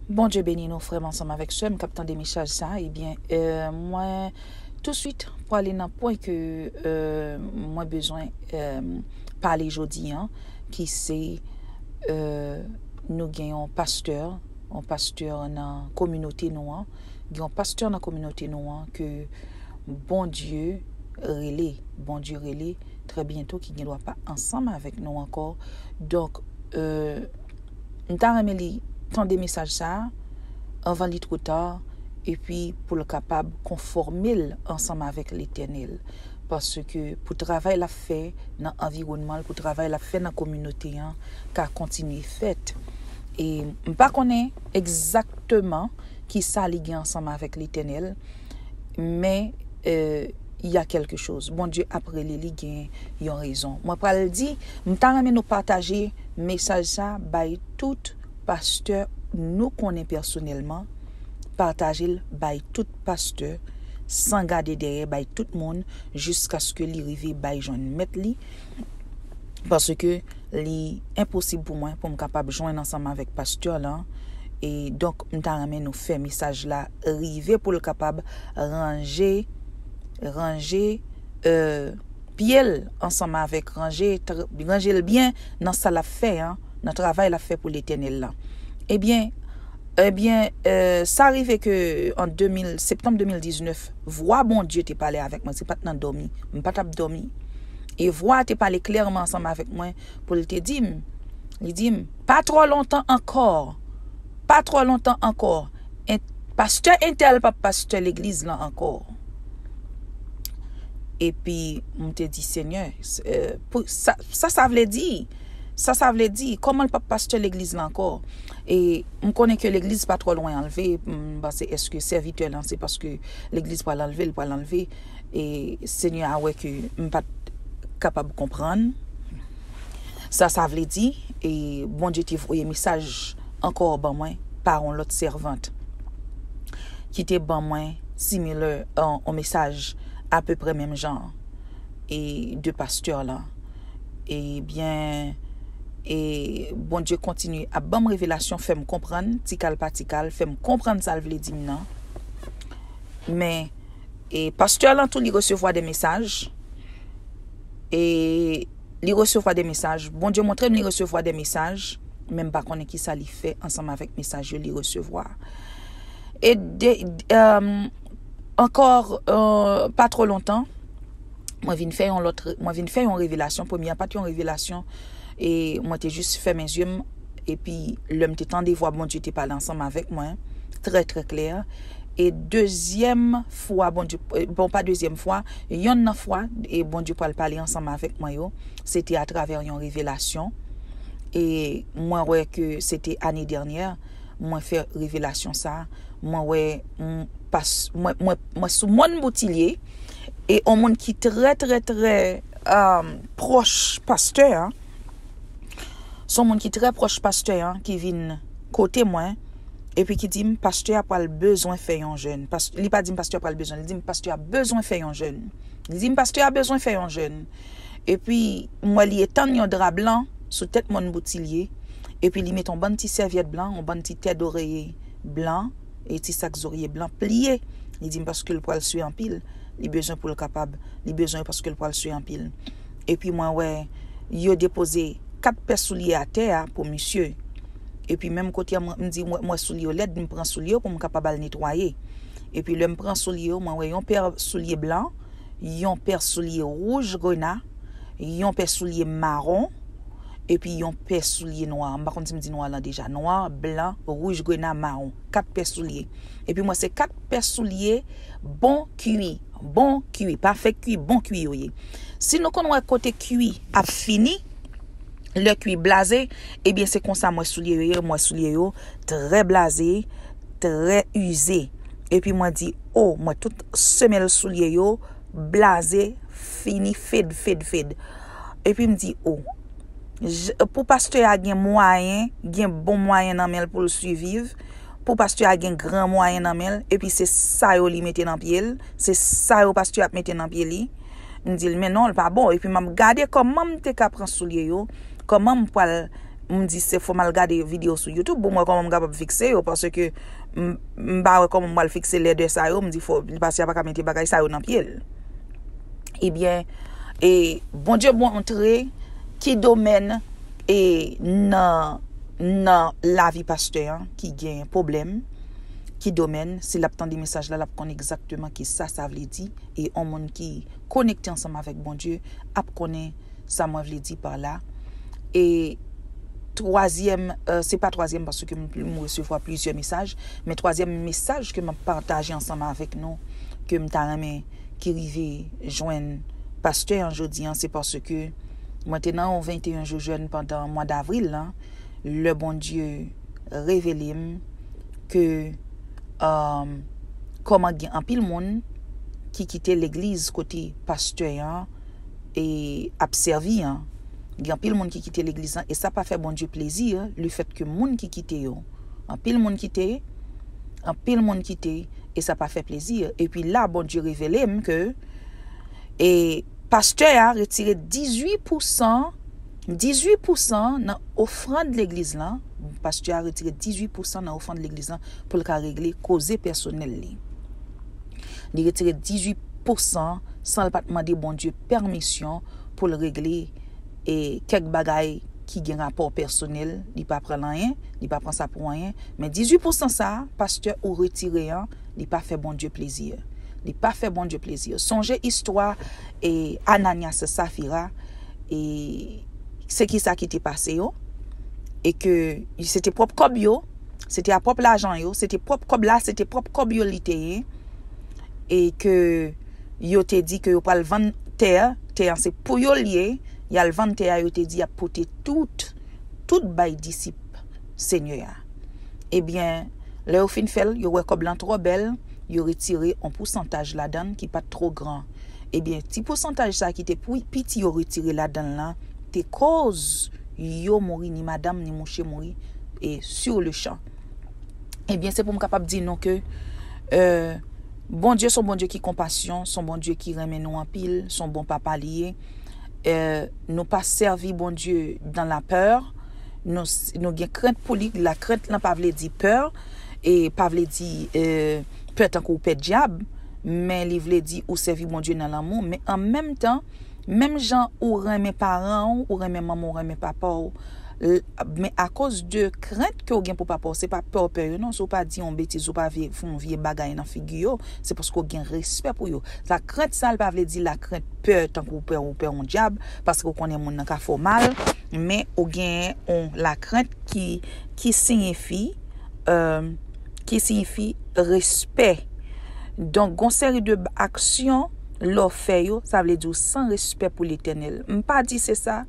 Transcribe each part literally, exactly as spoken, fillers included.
Bondye beni nou, frè m ansanm avèk sè m k ap tande mesaj sa. Ebyen, euh, mwen touswit prale nan pwen ke euh, mwen bezwen euh, pale jodi an, ki se euh, nou gen yon pastè, yon pastè nan kominote nou an, gen yon pastè nan kominote nou an ke Bondye rele, Bondye rele trè byento, ki gen dwa pa ansanm avèk nou ankò. Donk, euh, m ta renmen li tande mesaj sa a anvan li twò ta, epi pou l kapab konfòme l ansanm avèk Letènèl. Paske pou travay l ap fè nan anviwònman l, pou travay l ap fè nan kominote an, ka kontinye fèt. E m pa konnen egzakteman ki sa li gen ansanm avèk Letènèl, men euh, y a quelque chose. Bondye ap rele li, gen yon rezon. Mwen pral di, m ta renmen nou pataje mesaj sa bay tout pastè nou konnen pèsonèlman. Pataje l bay tout pastè san gade dèyè, bay tout moun, jiskaske li rive bay jwenn mèt li. Paske li enposib pou mwen pou m kapab jwenn ansanm avèk pastè lan. E donk, m ta renmen nou fè mesaj la rive pou l kapab ranje, ranje euh, pye l ansanm avèk, ranje, tr- ranje l byen nan sa l ap fè an, nan travay l ap fè pou Letènèl lan. Ebyen, ebyen, euh, sa rive ke an de mil, septanm de mil diznèf, vwa Bondye te pale avèk mwen, se pa t nan dòmi, m pa t ap dòmi. E vwa a te pale klèman ansanm avèk mwen pou l te di m, li di m, pa twò lontan ankò, pa twò lontan ankò, en- pastè entèl p ap pastè legliz lan ankò. Epi m te di, Senyè, s- euh, pou, sa, sa sa vle di? Sa sa vle di? Kòman l p ap pastè legliz lan ankò? E m konnen ke legliz pa twò lwen anlve. M panse, èske sèvitè lan, se paske legliz pral anlve, l pral anlve? E Senyè a wè ke m pa t kapab konprann sa sa vle di. E Bondye te voye mesaj ankò ban mwen pa yon lòt sèvant ki te ban mwen similar, yon, yon mesaj apeprè menm jan e de pastè lan. Ebyen, e Bondye kontinye ap ban m revelasyon, fè m konprann ti kal pa ti kal, fè m konprann sa l vle di m nan. Men e pastè lan tou, li resevwa de mesaj. E li resevwa de mesaj. Bondye montre m li resevwa de mesaj, men m pa konnen kisa li fè ansanm avèk mesaj yo li resevwa. E de, um, ankò, uh, pa twò lontan, mwen vin fè yon lòt, mwen vin fè yon revelasyon. Premye a pa t yon revelasyon, e mwen te jis fèmen zye m, epi lè m te tande vwa Bondye te pale ansanm avèk mwen, trè, trè klè. E dezyèm fwa, Bondye, bon, pa dezyèm fwa, yonn nan fwa, e Bondye pral pale ansanm avèk mwen yo, se te atravè yon revelasyon. E mwen wè ke se te ane dènyè, mwen fè revelasyon sa. Mwen wè, m, pas, mwen, mwen, mwen sou Mòn Boutilye, e yon moun ki trè, trè, trè, um, pwòch pastè an, se yon moun ki trè pwòch pastè an ki vin kote mwen, epi ki di m, pastè a pral bezwen fè yon jèn. Pas- li pa di m pastè a pral bezwen, li di m pastè a bezwen fè yon jèn. Li di m pastè a bezwen fè yon jèn. Epi m wè li etann yon dra blan sou tèt Mòn Boutilye, epi li mete yon bann ti sèvyèt blan, yon bann ti tèt doreye blan, e ti sak zorye blan pliye. Li di m paske l pral swe anpil, li bezwen pou l kapab, li bezwen yo paske l pral swe anpil. Epi mwen wè yo depoze kat pè soulye atè a pou misye. Epi menm kote a, mwen, m di, mwen, mwen soulye yo lèd, m pran soulye yo pou m kapab al netwaye. Epi lè m pran soulye yo, mwen wè yon pè soulye blan, yon pè soulye wouj grena, yon pè soulye mawon, epi yon pè soulye nwa. M pa konn si m di nwa lan deja. Nwa, blan, wouj grena, mawon. Kat pè soulye. Epi mwen se kat pè soulye bon kwi, bon kwi, pa fèk kwi, bon kwi yo ye. Si nou konn wè kote kwi ap fini, lè kwi blaze, ebyen se konsa mwen soulye yo ye, mwen soulye yo trè blaze, trè ize. Epi mwen di, o, mwen tout semèl soulye yo blaze, fini, fed, fed, fed. Epi m di, o, j- pou pastè a gen mwayen, gen bon mwayen nan men l pou l siviv, pou pastè a gen gran mwayen nan men l, epi se sa yo li mete nan pye l, se sa yo pastè ap mete nan pye li. M di l, men non, l pa bon. Epi m ap gade kòman m te ka pran soulye yo, kòman m pral M di se fò m al gade videyo sou YouTube pou m wè kòman m kapab fikse yo, paske m, m pa wè kòman m pral fikse lè de sa yo, m di fò, pastè a pa ka mete bagay sa yo nan pye l. Ebyen, e Bondye montre ki domèn e nan, nan lavi pastè an ki gen pwoblèm, ki domèn, si l ap tande mesaj la, l ap konn egzakteman ki sa sa vle di, e yon moun ki konekte ansanm avèk Bondye ap konnen sa mwen vle di pa la. E twazyèm, euh, se pa twazyèm paske m, m resevwa plizyè mesaj, men twazyèm mesaj ke m ap pataje ansanm avèk nou, ke m ta renmen ki rive jwenn pastè an jodi an, se paske mwen te nan yon venteyen jou jèn pandan mwa davril lan, lè Bondye revele m ke, um, kòman gen anpil moun ki kite legliz kote pastè an e ap sèvi an. Gen anpil moun ki kite legliz lan e sa pa fè Bondye plezi, lefèt ke moun ki kite yo. Anpil moun kite, anpil moun kite, e sa pa fè plezi. Epi la, Bondye revele m ke, e pastè a retire dizuit pousan, dizuit pousan nan ofrann legliz lan. Pastè a retire dizuit pousan nan ofrann legliz lan pou l ka regle koze pèsonèl li. Li retire dizuit pousan san l pa t mande Bondye pèmisyon pou l regle e kèk bagay ki gen rapò pèsonèl, li pa pran l anyen, li pa pran sa pou anyen. Men dizuit pousan sa a, pastè ou retire an, li pa fè Bondye plezi. Li pa fè Bondye plezi. Sonje istwa e Ananyas e Safira, e se ki sa ki te pase yo, e ke se te pwòp kòb yo, se te a pwòp lajan yo, se te pwòp kòb la, se te pwòp kòb yo li te ye, e ke yo te di ke yo pral vann tè a, tè a se pou yo l ye, y al vann tè a, yo te di y ap pote tout, tout bay disip Senyè a. Ebyen, lè yo fin fè l, yo wè kòb lan twò bèl, yo retire yon pousantaj ladan l ki pa t twò gran. Ebyen, ti pousantaj sa ki te pwi-, piti yo retire ladan l lan, te koz yo mouri, ni madanm, ni mouche mouri, e sur le champ. Ebyen, se pou m kapab di nou ke, euh, Bondye se yon Bondye ki konpasyon, se yon Bondye ki renmen nou anpil, se yon bon papa li ye. Euh, nou pa sèvi Bondye dans la peur. Nou, nou gen krent pou li. Lakrent lan pa vle di pè, e pa vle di, euh, pè tankou w pè dyab, men li vle di ou sèvi Bondye nan lanmou, men an menm tan, menm jan ou renmen paran w, ou renmen manman w, ou renmen papa w, l-, men akoz de krent ke w gen pou papa w, se pa pè w pè yo non, si w pa di yon betiz, ou pa vye, fè yon vye bagay nan figi yo, se paske w gen respè pou yo. Sa krent sa, l pa vle di lakrent pè, tankou w pè, ou pè yon dyab, paske w konnen moun nan ka fè w mal, men ou gen yon lakrent ki, ki siyifi, euh, ki siyifi respè. Donk, gon seri de aksyon, lè w fè yo, sa vle di w san respè pou Letènèl. M pa di se sa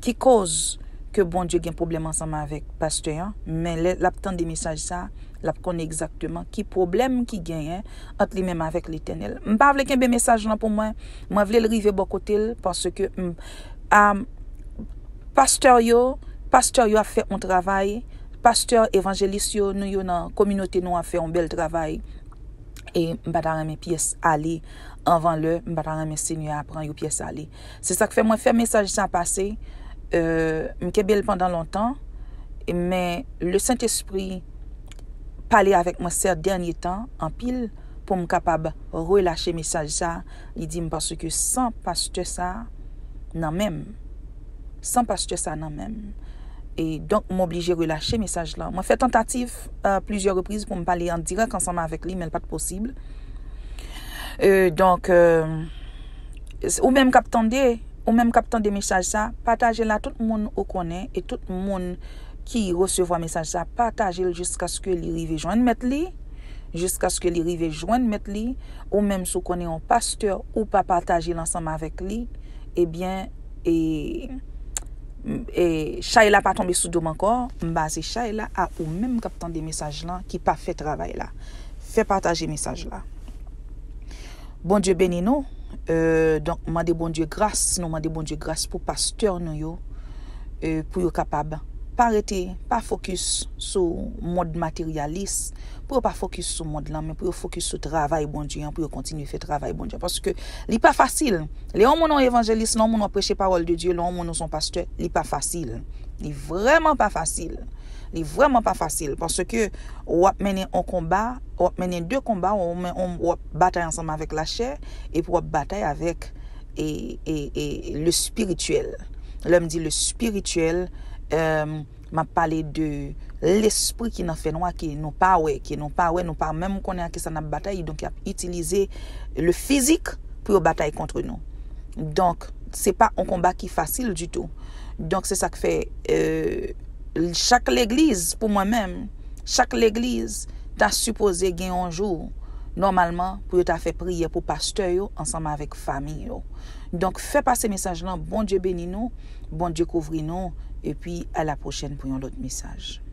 ki koz ke Bondye gen pwoblèm ansanm avèk pastè an, men lè l ap tande mesaj sa, l ap konnen egzakteman ki pwoblèm ki genyen ant li menm avèk Letènèl. M pa vle kenbe mesaj lan pou mwen, mwen vle l rive bò kote l, paske m, a, pastè yo, pastè yo ap fè yon travay, pastè evanjelis yo, nou yo nan kominote nou ap fè yon bèl travay. E m pa ta renmen pyès ale anvan lè, m pa ta renmen Senyè a pran yo pyès ale. Se sa k fè mwen fè mesaj sa pase, euh, m kenbe l pandan lontan, men le Sentespri pale avèk mwen sè dènye tan anpil pou m kapab relache mesaj sa. Li di m paske san pastè sa nan men m, san pastè sa nan men m. E donk, m oblije relache mesaj lan. Mwen fè tantativ, euh, plizyè repriz pou m pale an dirèk ansanm avèk li, men l pa t posib. Euh, donk, euh, ou menm k ap tande, ou menm k ap tande mesaj sa, pataje l a tout moun ou konnen e tout moun ki resevwa mesaj sa, pataje l jiskaske li rive jwenn mèt li, jiskaske li rive jwenn mèt li, ou menm si w konnen yon pastè, ou pa pataje l ansanm avèk li, ebyen, e, e, chay la pa tonbe sou do m ankò, m baze chay la a ou menm k ap tande mesaj lan, ki pa fè travay la. Fè pataje mesaj la. Bondye beni nou. Euh, donk, mande Bondye gras, nou mande Bondye gras pou pastè nou yo, euh, pou yo kapab pa rete, pa fokis sou mond materyalis, pou yo pa fokis sou mond lan, men pou yo fokis sou travay Bondye an, pou yo kontinye fè travay Bondye an. Paske li pa fasil. Lè yon moun yon evanjelis, lè yon moun w ap preche pawòl de Dye, lè yon moun ou son pastè, li pa fasil. Li vrèman pa fasil. Li vrèman pa fasil. Paske w ap mennen yon konba, w ap mennen de konba, w ap batay ansanm avèk lachè, epi w ap batay avèk e, e, e le spirituel. Lè m di le spirituel, euh, m ap pale de lespri ki nan fènwa, ke nou pa wè, ke nou pa wè, nou pa menm konnen ak kisa n ap batay, donk y ap itilize le fizik pou yo batay kont nou. Donk, se pa yon konba ki fasil ditou. Donk, se sa k fè, euh, chak legliz, pou mwen menm, chak legliz ta sipoze gen yon jou, nòmalman, pou yo ta fè priyè pou pastè yo ansanm avèk fanmi yo. Donk, fè pase mesaj lan, Bondye beni nou, Bondye kouvri nou, epi a la pwochèn pou yon lòt mesaj.